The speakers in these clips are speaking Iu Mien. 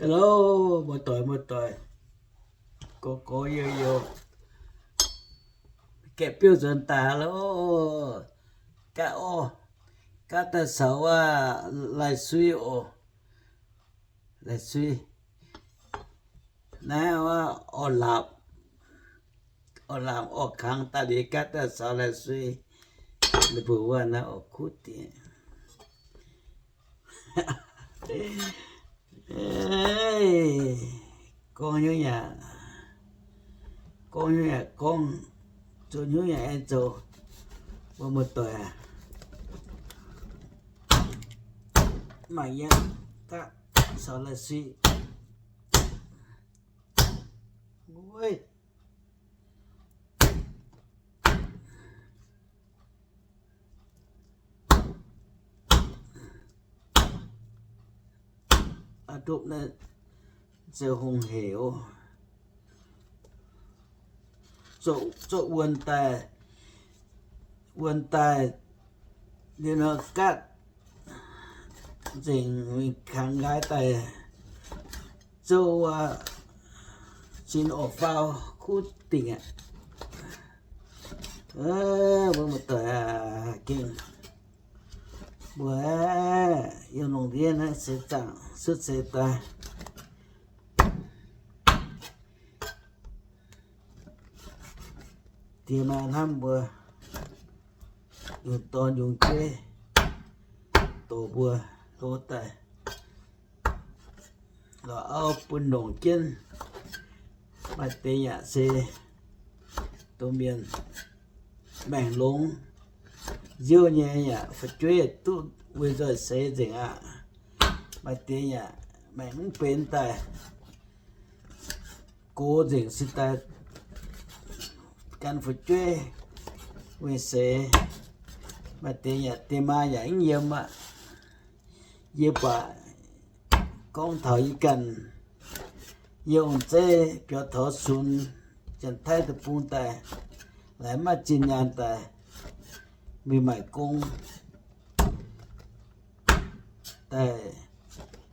Hello, muoz-doic, muoz-doic, gorx-gorx youz-youz, gaeqv biouv nzuonx daaih loh. Gaatv orv, gaatv daaih caux wuov lai-sui oc. Lai-sui naaiv, orv-laapc, orv-laapc orv-kangx daaih liuz gaatv daaih caux lai-sui, ninh mbuo wuov naaiv oc kuv diex. Gorngv hnyouv yaac, gorngv hnyouv yaac gorngv, zoux hnyouv yaac aengx zoux. Mbuo muoz-doic aac, mangc yie gaatv caux lai-sui. Aa, ndopv naaiv zoux hungh hec oc. Zorqv wuonh daaih, wuonh daaih liuz nor gaatv nzengc, kangx nqaai daaih zouv wuov, zinh orv-faau kuv dingc aqv. Mbuo muoz-doic aac, gengh mbuo yiem lungh ndiev naaiv seix zaangc cuotv seix daaih, diex maaih hnamv mbuo yungz dorn yungz jeiv dorh mbuo hlo daaih lorz auv bun longc jienv. Maaih deix yaac se domh mienh maengc longx, nziouv nyei yaac fu'jueiv duqv weic nzoih seix nzengc aqv. Maaih deix yaac maengc mv benx daaih gox nzengc se daaih gan fu'jueiv weic seix. Maaih deix yaac diex maa yaac mv yiem aqv. Yie baac gorngv taux yie ganh, yie ong-zeiv biaux taux sunx Janx-Taiv deic-bung daaih, laaix maaih zinh nyaanh daaih mingh maaic gong, daaih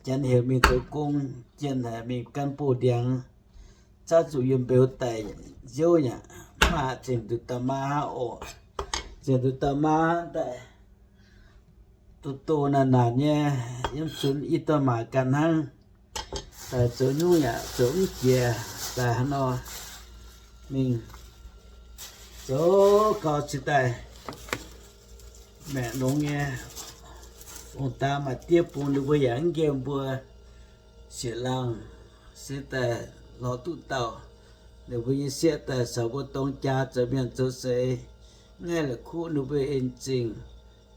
Janx heuc mingh zoux gong, Janx heuc mingh gan bouh ndiangx, zaqv zuqc yiem mbeux daaih nziouv yaac mv maaih zengc nduqc dauh maa hnangv oc. Zengc nduqc dauh maa daaih doh doh naanc naanc nyei, yiem sunx i dorh maac ganh hnangv. Daaih zoux nyungc yaac zoux mv jiex daaih hnangv nor. Mingh zoux gau cingx daaih maengc longx nyei. Ong-daa maa-diev bung ninh mbuo yaac mv nqemh mbuo sieqv-laangh se daaih lorz duqv dauh. Ninh mbuo nyei sieqv daaih caux mbuo dorng jaa zoux mienh zoux seix, mv haih la'kuqv ninh mbuo en zingh,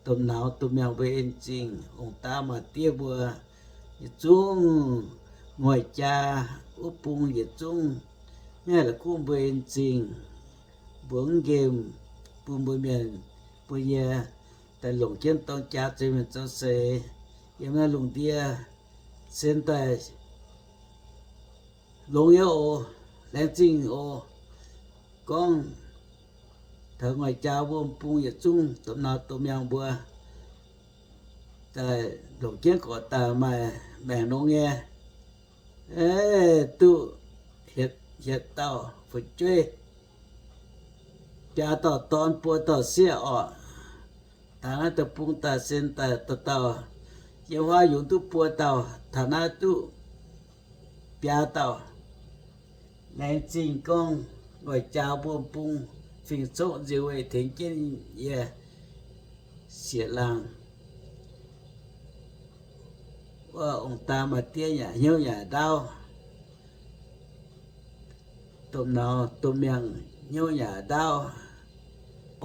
domh nauz domh miangh mbuo en zingh. Ong-daa maa-diev mbuo yietc zungv ngoic jaa, wuov bung yietc zungv mv haih la'kuqv mbuo en zingh. Mbuo mv nqemh bun mbuo mienh, mbuo yie daaih longc jienv dorng jaa zoux mienh zoux seix yiem naaiv lungh ndiev se daaih longx nyei oc, laengz zingh oc. Gorngv taux ngoic jaa wuom bung yietc zungv domh nauz domh miangh mbuo daaih longc jienv gorqv daaih maaih maengc longx nyei, duqv hietc dauh fu'jueiv, biaa dauh dorn buo dauh sieqv orqc. Taux naaiv deic-bung daaih se daaih dauh dauh yiem huaav yungz duqv buo dauh, taux naaiv duqv biaa dauh. Laengz zingh gorngv ngoic jaa wuom bung fing-coqv nziouv weih tengx jienv yie sieqv-laangh. Wuov ong-daa maa-diev yaac hnyouv yaac ndaauv, domh nauz domh miangh hnyouv yaac ndaauv.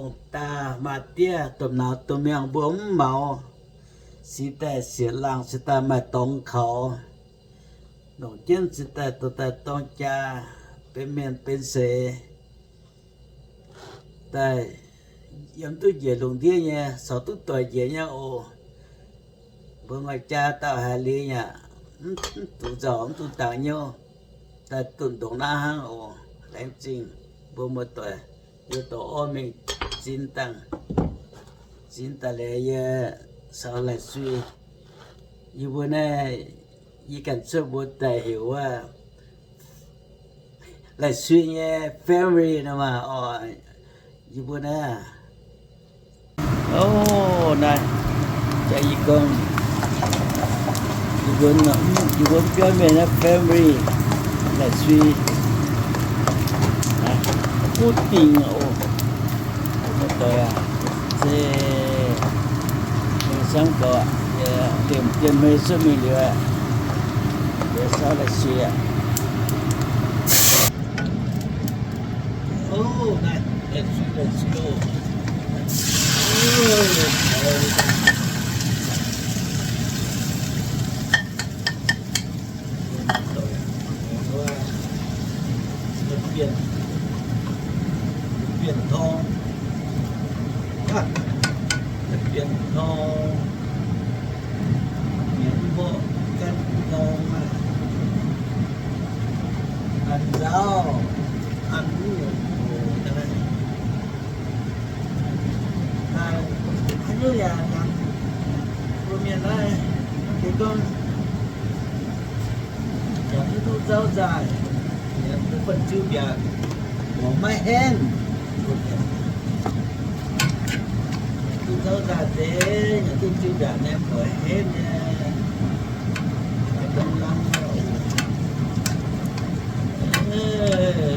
Ong-daa maa-diev domh nauz domh miangh mbuo mv maux, cingx daaih sieqv-laangh cingx daaih maaih dorngx kaux, longc jienv cingx daaih dorh daaih dorng jaa, benx mienh benx seix daaih yiem duqv njiec lungh ndiev nyei, caux duqv doic njiec nyei oc. Mbuo ngoic jaa dauh haiz liuz yaac mv duqv nzauh mv duqv dangx nyouv, daaih duqv ndongc naaiv hnangv oc. Laengz zingh mbuo muoz-doic, yie dorh orv mingh zin dangh, zin daaih liuz yie caux Lai Sui, yie mbuo naaiv Yie ganh cuotv mbuo daaih heuc wuov Laih Sui nyei family nor maah oc. Yie mbuo naaiv, o, naaiv, jaax yie gorngv, yie mbuo, yie mbuo biauv mienh naaiv family, Laih Sui, kuv dingc oc. Mv doic aac, se mingh samv gorx, yie liemh dien mei cuotv mingh liuz aqv, yie sauv Laih Sui aqv. Bienh, bienh tong, bienh tong, mienh mbuo gan tong aqv, an nzauv, an mv nyungc oc. Haaix nyungc yaac, mbuo mienh naaiv, se gorngv yaac mv duqv zauv nzaaih, yaac mv duqv banh ziu mbiaatc, mbuo maiv henv. Yaac duqv zauv nzaaih deix, yaac duqv ziu mbiaatc nyei, mbuo henv nyei.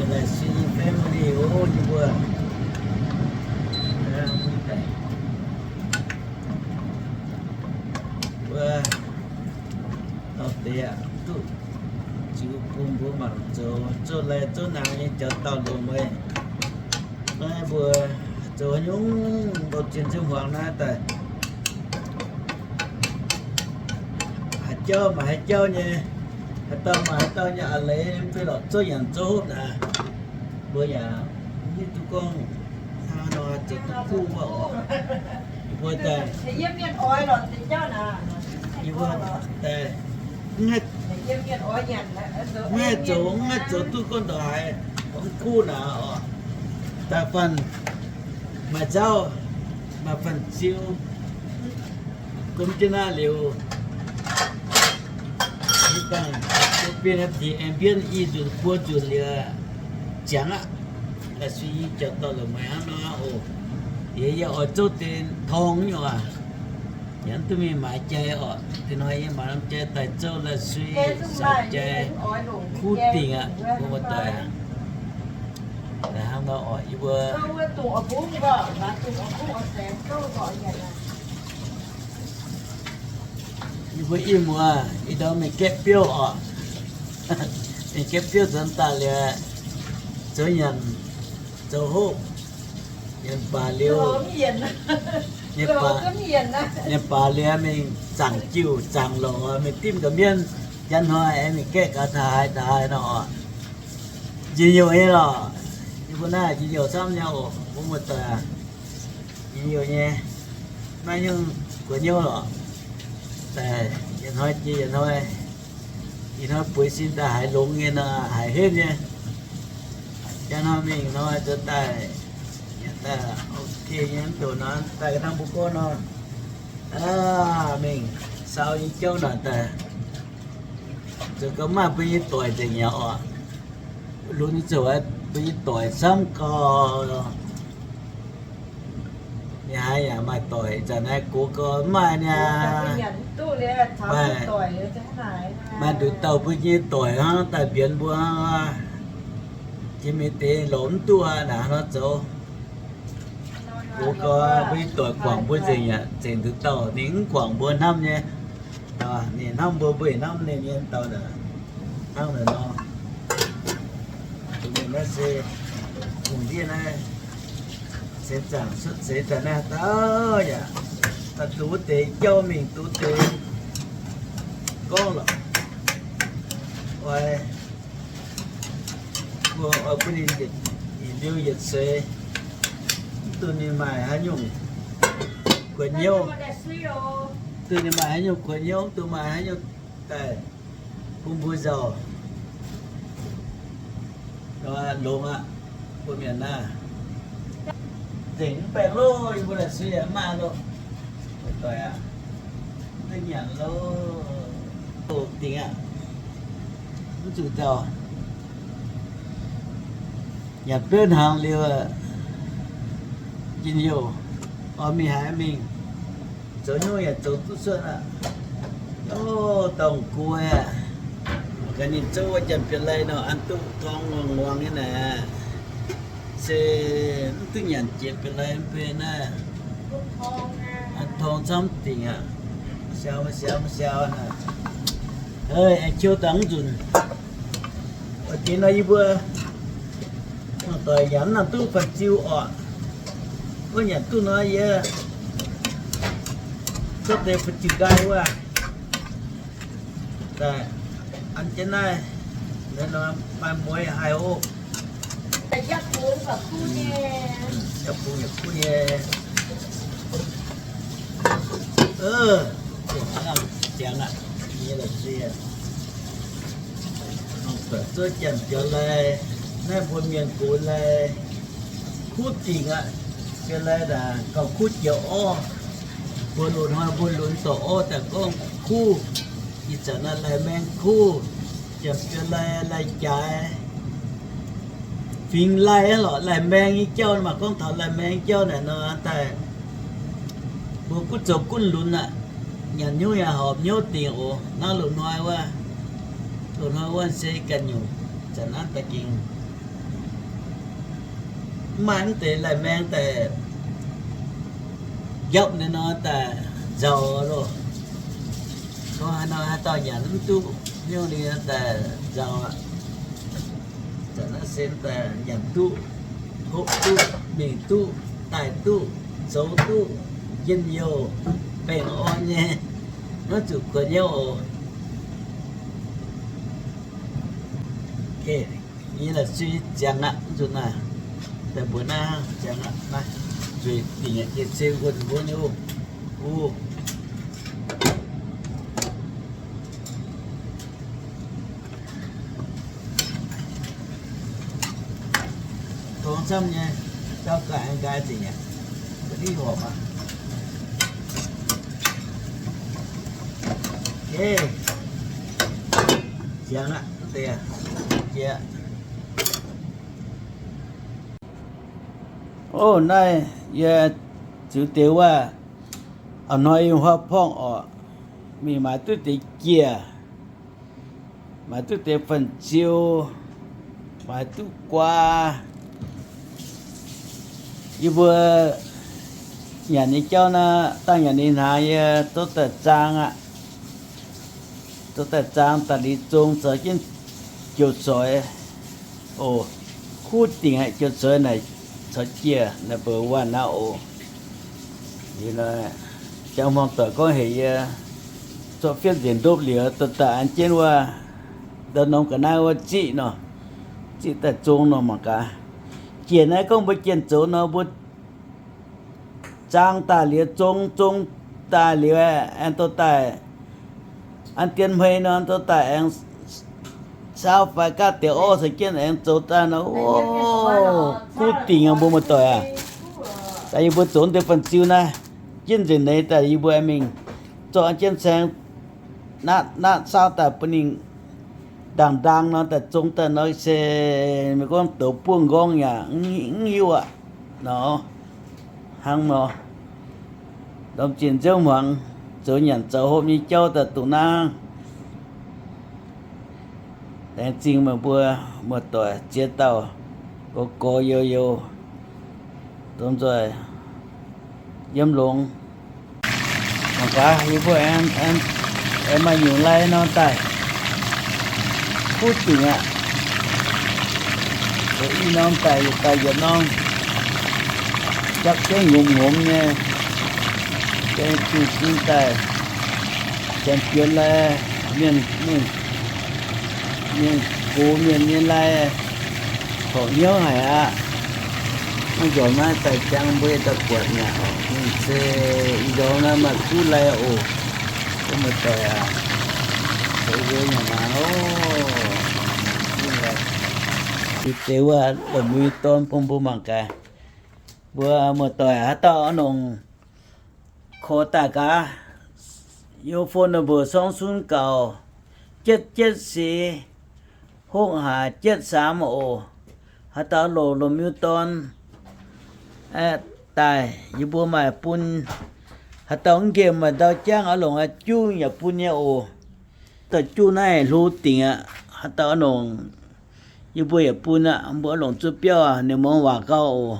Laih Sui family oc, yie mbuo. Wuov, dorh deix aqv, duqv ziux bun mbuo mangc zoux, zoux laih zoux naaic nyei jaux dauh longx meih. Naaiv mbuo zoux nyungc mbuo zien ziouv hmuangx naaiv daaih, haaix jauv maaih haaix jauv nyei, haaix dauh maaih haaix dauh nyei a'leiz, mv fih lorqc zouv nyanc zouv hopv naaic. Mbuo yaac mv hiuv duqv gorngv hnangv nor zoux duqv kuv wuov oc. Mbuo daaih, yie mbuo daaih mv haih zoux, mv haih zoux duqv gorngv ndongc haaix, mv kuv naaic oc. Daaih faanh maaih nzauv, maaih faanh ziu, gomv jienv naaiv liuz, yie daaih bienh naaiv deix aengx mbienv i nzunc buo nzunc liuz ziangx aqv. Laih Sui nyei jaux dauh longx meih hnangv nor oc. Yie, yie oix zouv deix tong nyei oc. Yie mv duqv mingh maaiz jai oc. Ih hnoi yie maaiz norm jai daaih zouv Laih Sui saau jai, kuv dingc aqv, mbuo muoz-doic aac. Daaih hnangv nor oc, yie mbuo, yie mbuo ih muoz ih ndorm mingh gaeqv biouv oc. Mingh gaeqv biouv nzuonx daaih liuz, zoux nyanc, zoux hopv, nyanc baac liuz, nyanc baac, nyanc baac liuz mingh zaangc jiu zaangc longc, mingh dimv ga'mienv. Janx hnoi aengx mingh gaeqv gaax taux haaix taux haaix nor oc. Njien-youh nyei lorqc. Yie mbuo naaiv njien-youh camv nyei oc, mbuo muoz-doic aac. Njien-youh nyei, maiv nyungc gu'nyuoz lorqc. Daaih yietc hnoi jiex yietc hnoi, ih hnoi bueix sin daaih haiz longx nyei nor, haiz henv nyei. Janx hnoi mingh hnoi zoux daaih, daaih ok nyei, mv ndoqc nor daaih ga'naaiv mbuo gorngv nor, mingh saau nyei jauv naaic daaih, zoux gau maaih mbuo nyei doic nzengc yaac oc. Lunx zoux mbuo nyei doic camv gau. Ninh haiz yaac maaih doic, zanc naaiv gox gau maaih niaa. Maaih, maaih nduqc dauh mbuo nyei doic hnangv daaih mbienx mbuo hnangv aqv. Jiex mingh deix lorz mv duqv aqv, naaic hnangv nor zoux. Gox gau mbuo nyei doic guangc mbuo nzengc aqv, zengc nduqc dauh ninh mv guangc mbuo hnamv nyei. Ninh hnamv mbuo, mbuo yaac hnamv ninh nyei dauh naaic. Hnangv naaic nor, mbuo mienh naaiv se hungh ndiev naaiv, seix zaangc cuotv seix daaih naaiv dauh yaac daaih duqv deix jauv mingh, duqv deix gorngv lorqc. Oix, mbuo oix bun ninh yietc liuz yietc seix, mv duqv ninh maaih haaix nyungc kuonx hnyouv, mv duqv ninh maaih haaix nyungc kuonx hnyouv, mv duqv maaih haaix nyungc daaih bun mbuo nzauh. Longx aqv, mbuo mienh naaiv. Nzengc mv baengh loh, yie mbuo laaic suiv yaac mv maaih loh. Doic aac, mv duqv nyanc loh. Dingc aqv. Mv zuqc nzauh. Nyanc biouv hnaangx liuz, njien-youh, oix mingh haaix mingh, zoux nyungc yaac zoux duqv cuotv aqv. Ov, dorngh guv aqv. Gaax ninh zouv wuov janx-bienx lai nor, an duqv torngv nguangc-nguangc nyei naaic. Se mv duqv nyanc jiex bienx lai mv bei naaiv. An torngv camv dingc aqv. Siaaux, siaaux, siaaux naaic. Aengx qiu dangh mv nzunc. Oix deix nor yie mbuo mangc doic nyanc mv nangc duqv fan-ziu orqc. Wuov nyanc duqv nor yie cuotv deix fan-ziu nqaai wuov. An jienv naaiv, maaih mueiz haic oc. Yaac kuv nyei. Mangc doic zuov janx-bienx lai, naaiv mbuo mienh gox lai, kuv dingc aqv. Bienx lai naaic gauh kuv jiex orv. Mbuo loz-hnoi mbuo lunx dorc orv daaih gorngv kuv. Ih zanc naaiv lai-maeng kuv, janx-bienx lai, lai-jaaix, fingx lai lorqc, lai-maeng nyei jauv. Maaih gorngv taux lai-maeng jauv naaic nor daaih, mbuo gunv zoux gunv lunx aqv. Nyanc hnyouv yaac horpc hnyouv dingc oc. Naaiv loz-hnoi wuov, loz-hnoi wuov se ganh nyungc, zanc naaiv daaih gengh mv maaih mv deix lai-maeng daaih njapv nyei nor daaih nzauh loh. Gorngv haaix nor haaix dauh nyanc mv duqv hnyouv ninh daaih nzauh aqv. Zanc naaiv se daaih nyanc duqv, hopv duqv, mingh duqv, daaih duqv, zoux duqv, njien-youh, baengh orn nyei, maiv zuqc kuonx hnyouv oc. Yie laaic suiv ziangx aqv, mv nzunc naaic, daaih mbuox naaiv ziangx aqv, naaiv nzueic dingc aqv, jiex se wuonh mbuo nyei oc. Tongx camv nyei, jauv ga'naaiv nqaai zingc aqv, ga'naaiv horpc aqv. Ziangx aqv, mv deix jiex. Ov, naaiv yie ziux deix wuov, a'hnoi yiem huaav porngv orqc, mingh maaiz duqv deix jieh, maaiz duqv deix fan-ziu, maaiz duqv guaa. Yie mbuo nyanc nyei jauv naaiv, dangh nyanc ninh hnaangx yie zouv daaih zaang aqv. Zouv daaih zaang daaih liuz zong caux jienv joux soix oc. Kuv dingc aqv, joux soix naaic caux jieh naaic mbuo waanh naaiv oc. Liuz nor, jangx hmuangx doic gorngv heuc yie zorqv fietv nzengc ndopv liuz, dorh daaih an jienv wuov, ndau norm ga'naaiv wuov ziqv nor, ziqv daaih zong nor mangc gaax. Jieh naaiv gorngv mbuo jienh zoux nor, mbuo zaang daaih liuz, zong, zong daaih liuz, aengx dorh daaih an dien hmei nor, dorh daaih aengx saauv fai gaatv deix orv caux jienv aengx zoux daaih nor, o, kuv dingc aqv mbuo muoz-doic aac. Daaih yie mbuo zoux deix fan-ziu naaiv, jienv nzengc neix daaih yie mbuo aengx mingh zorqv an jienv saeng natv natv saauv daaih bun ninh ndaang-ndaang nor, daaih zong daaih nor se meih gorngv douz buov nqorngv yaac mv hiuv aqv nor. Hnangv nor, lomh zinh nziouv hmuangx zoux nyanc zoux hopv nyei jauv daaih dongh naaiv. Laengz zingh meih mbuo muoz-doic ziex dauh, gorx gorx youz youz, domh nzoih yiem longx. Mangc gaax, yie mbuo aengx, aengx maaih nyungc lai nor daaih, kuv dingc aqv. Zoux i norm daaih, yietc daaih yietc norm, jaqv jienv ngomz ngomz nyei, jangx jiu-jin daaih, janx-bienx lai, mienh, mienh gox mienh nyei lai, horpc hnyouv haic aqv. Maiv nzunc naaiv daaih jangx mbuo daaih buatc mi'aqv. Mv zeiz ih ndorm naaiv maaih kuv lai oc. Mbuo muoz-doic aac, zoux nzuonx yaac mangc oc. Kuv lai. Ih deix wuov la'muic dorn bun mbuo mangc gaax. Mbuo muoz-doic haaix dauh oix longc korv daaih gaax, yiem phone number sorng cun gauh jietv jietv seix, hopv haac jietv saamx oc. Haaix dauh longc lomh miuc dorn daaih, yie mbuo maaih bun. Haaix dauh mv nqemh maaih ndau jangv oix longc aqv, juv yaac bun nyei oc. Dauh juv naaiv hlo dingc aqv. Haaix dauh oix longc, yie mbuo yaac bun aqv. Mbuo oix longc zuqc biauv, ninh muangx waac gau oc.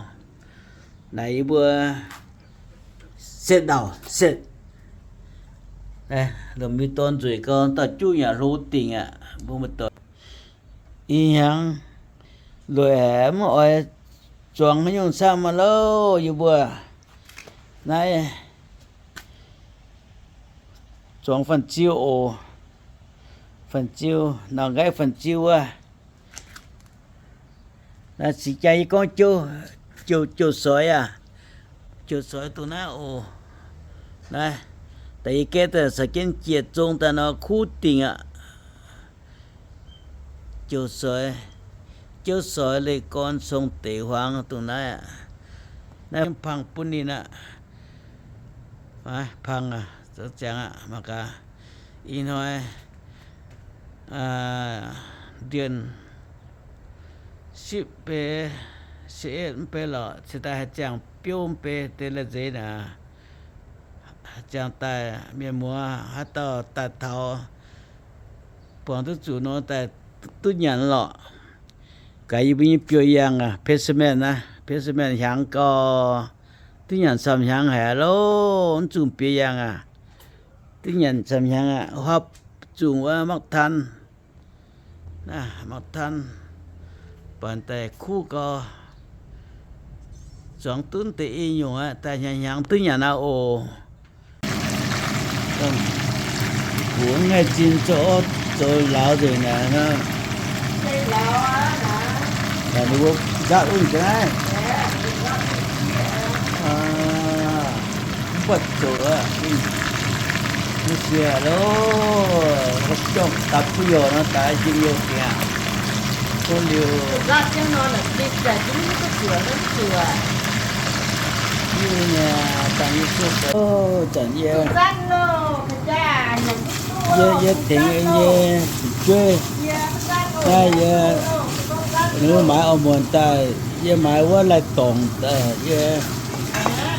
Naaic yie mbuo setv ndau, setv. Lomh miuc dorn nzueic gau, dauh juv yaac hlo dingc aqv. Mbuo muoz-doic, ih hnyangx lueic haic, mv oix zuangx haaix nyungc camv aqv loh. Yie mbuo naaiv zuangx fan-ziu oc. Fan-ziu, nauc nqaiv fan-ziu wuov. Naaiv cingx jaa yie gorngv jouv, jouv, jouv soix aac. Jouv soix dongh naaiv oc. Naaiv, daaih yie gaeqv daaih caux jienv jiex zong daaih nor kuv dingc aqv. Jouv soix, jouv soix leih gorn cong deix huaang dongh naaiv aqv. Naaiv pang bun ninh aqv. Pang aqv, zoux ziangx aqv mangc gaax. Ih hnoi เดือนสิบ mv bei, สิบเอ็ด mv bei lorqc, cingx daaih haih ziangh biouv mv bei deix lai-nzeix naaic. Ziangh daaih mienh muoz haaix dauh daaih taux buangh duqv zuqc nor daaih duqv nyanc lorqc. Gaax yie mbuo nyei biouv-yangh aac, basement aac, basement hiaangx gau, duqv nyanc camv hnyangx haic loh. Mv zungh biouv-yangh aac, duqv nyanc camv hnyangx aqv. Huav zungh wuov หมากทัน naaiv, หมากทัน buatc daaih kuv gau, zuangx dunv deix i nyungc aqv, daaih hnyangx hnyangx duqv nyanc aqv oc. Guoqv mv haih zinh zoux orv zoux lauz nzengc naaic nor. Naaic ninh mbuo nqaatv wuov ga'naaiv. Mv buatc zoqc aqv. Mv siec loh, jorngh dapv duqv youh nor daaih njien-youh dingc aqv. Tov liuz, yie nyei dangh yie zuqv, zanc yie, yie, yie tengx yie fu'jueiv, naaiv yie, ninh mbuo maaiz orv muonc daaih, yie maaiz wuov lai-dorngc daaih, yie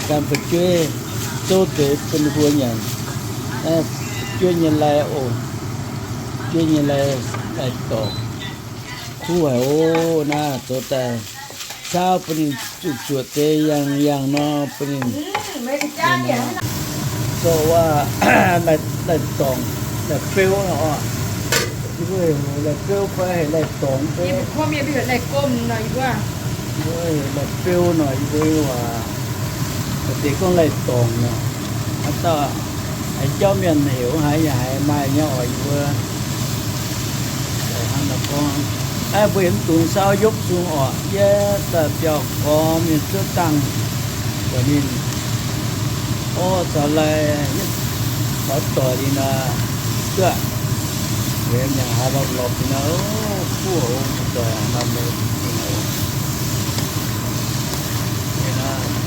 gan fu'jueiv zouv deix bun ninh mbuo nyanc. Naaiv fu'jueiv nyei lai oc, fu'jueiv nyei lai, lai-dorngc. Kuv haic oc. Naaiv zoux daaih caauv bun ninh zuqc zuoqc deix yangh yangh nor bun ninh zorqv wuov lai-dorngc, lai-beu nor. Yie mbuo heuc lai-beu fai heuc lai-dorngc fai? Lai-beu nor yie mbuo waac, deix gorngv lai-dorngc nor. Haaix dauh haaix jauv mienh heuc haaix yaac haiz maaih nyei oc. Yie mbuo hnangv naaiv gorngv, naaiv mbuo yiem mv dungx saauv yopv sung oc. Yie daaih biauv gormx mienh zuov dangh, buatc ninh orv caux lai, caux doic ninh nor, duqv, yie mingh haaix lorqc lorqc ninh nor, kuv haic, doic maaih meix ninh nor.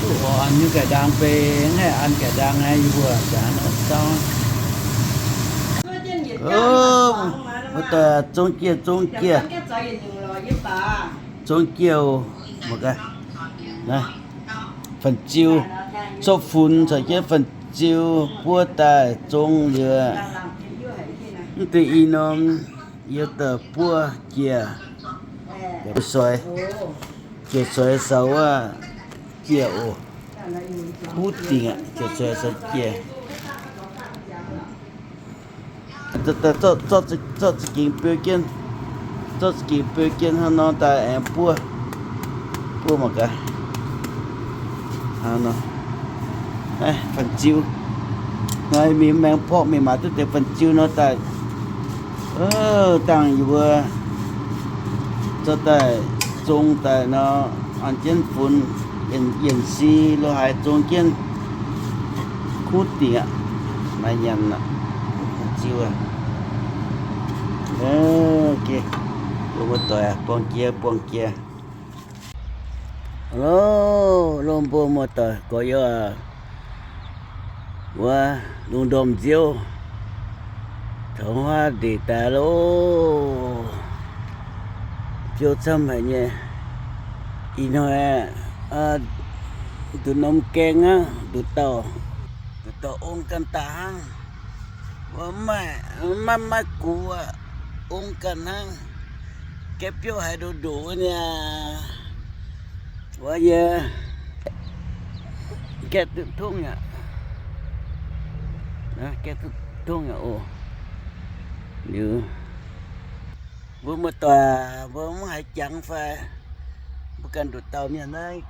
Duqv oix an nyei gaengh ndaang bei, mv haih an gaengh ndaang aqv, yie mbuo jangx nor saauv. Wuov daaih zong jiex, zong jiex, zong jiex oc. Mangc gaax, naaiv fan-ziu, zorqv funx caux jienv fan-ziu buov daaih zong liuz, mv deix i norm yie daaih buov jiex, soix, jiex soix saux wuov jiex oc. Kuv dingc aqv, jiex soix saux jiex. Zorqv za'gengh beu jienv, zorqv za'gengh beu jienv hnangv nor daaih aengx buov, buov mangc gaax. Hnangv nor, fan-ziu, mingh maengx porqv mingh maaiz duqv deix fan-ziu nor daaih, dangh yie mbuo zorqv daaih zong daaih nor, an jienv funx, yienc si lo haaix zong jienv, kuv dingc aqv, maaih nyanc aqv, ziu aqv. Mbuo muoz-doic buangh jiex, buangh jiex. Lo, lo mbuo muoz-doic gorx-youz, wuov lungh ndorm nziouv, Taux huaav ndeic daaih loh. Biouv camv haic nyei. Ih hnoi nduqc norm gaeng hnangv, nduqc dauh, nduqc dauh ong ganh daaih hnangv. Wuov maiv, maiv, maiv gux aqv, ong ganh hnangv. Gaeqv biouv haiz ndoqc ndoqc wuov niaa. Wuov yie gaeqv duqv tongv aqv. Gaeqv duqv tongv aqv oc. Liuz, mbuo muoz-doic, mbuo mv haiz jangx fai? Mbuo ganh nduqc dauh mienh naaiv,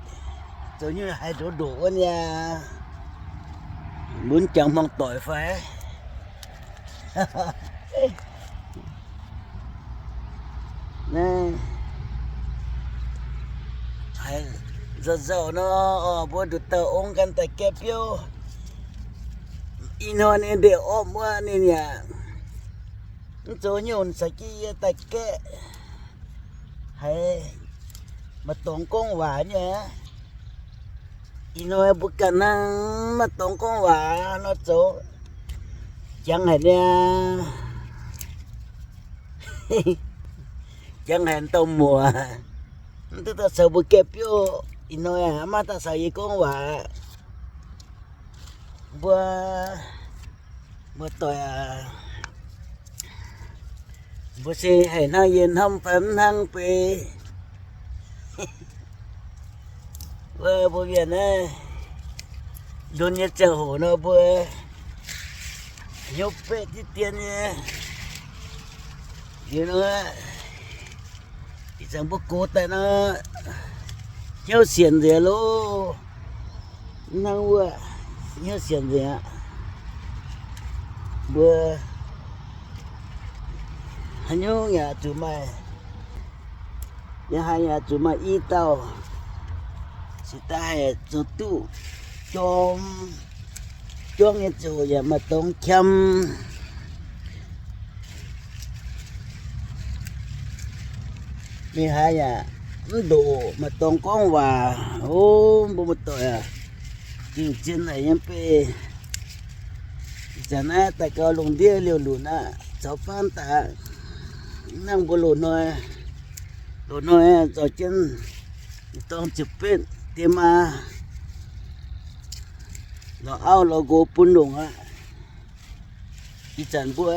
zoux nyungc haiz ndoqc ndoqc wuov niaa. Mbuo mv jangx hmuangx doic fai? Naaiv haiz nzauh nzauh nor, mbuo nduqc dauh ong ganh daaih gaeqv biouv. Ih hnoi ninh ndeic orpv wuov ninh yaac mv zoux nyungc, caux jienv yie daaih gaeqv. Haiz maaih dorngx gorngv waac nyei. Ih hnoi mbuo ganh hnangv maaih dorngx gorngv waac nor zoux. Jangx haic niaa. Jangx haic dauh muoc. Mv duqv daaih caux mbuo gaeqv biouv. Ih hnoi aqv, maiv daaih caux yie gorngv waac. Mbuo muoz-doic aac, mbuo se haih hnangv yie hnamv fai mv hnangv beiv? Wuov mbuo mienh naaiv, lunx nyei ziangh hoc nor mbuo hnyouv betv diqv dien nyei. Liuz nor, ih zanc mbuo gox daaih nor, hnyouv sienx nzengc loh. Mv hnangv wuov, hnyouv sienx nzengc aqv. Mbuo haaix nyungc yaac zuqc maaih, yaac haaix yaac zuqc maaih i dauh, se daaih haih zoux duqv jorm, jorm nyei ziangh hoc yaac maaih dorngx qam. Mingh haaix yaac mv ndoqc, maaih dorngx gorngv waac. O, mbuo muoz-doic aac, gengh zien haic nyei beiv. Ih zanc naaiv daaih gauh lungh ndiev liouh lunc aqv, caux faanv daaih aqv. Mv hnangv mbuo loz-hnoi, loz-hnoi zorc jienv dorngx ziepc betv diex maa, lorz auv lorz nqox bun longc aqv. Ih zanc mbuo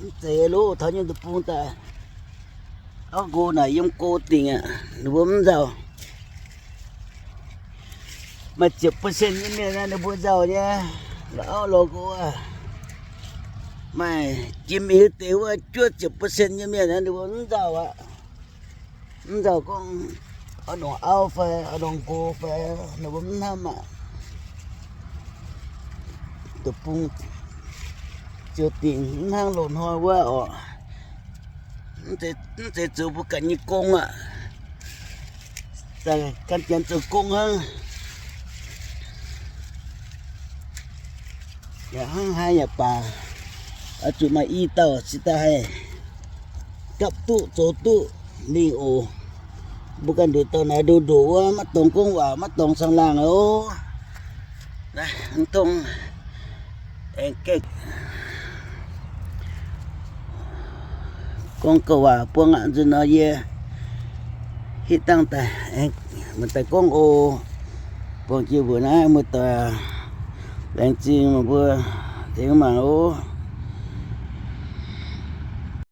mv zeiz loh, taux nyei deic-bung daaih, auv nqox naaic yiem go dingc aqv, ninh mbuo mv nzauh. Maaih ziepc percent nyei mienh naaiv ninh mbuo nzauh nyei, lorz auv lorz nqox aqv. Maaih jiex mingh deix wuov juov ziepc percent nyei mienh naaiv ninh mbuo mv nzauh aqv. Mv nzauh gorngv oix longc auv fai oix longc nqox fai, ninh mbuo mv hnamv aqv. Deic-bung ziouc dingc mv hnangv loz-hnoi wuov oc. Mv zeiz zoux mbuo ganh nyei gong aqv. Gan janx zoux gong hnangv. Yaac hnangv haaix yaac baac, oix zuqc maaih i dauh cingx daaih haih gapv duqv zoux duqv mingh oc. Mbuo ganh nduqc dauh naaiv ndoqc ndoqc wuov, maiv dorngx gorngv waac, maiv dorngx caangh laangh oc. Naaiv mv dongh aengx gaeqv gorngv gauh waac buangv aqv. Nzunc nor yie hitv dangh daaih aengx mangc daaih gorngv oc. Buangh jiex mbuoqc naaiv muoz-doic, laengz zingh meih mbuo tengx mangc oc.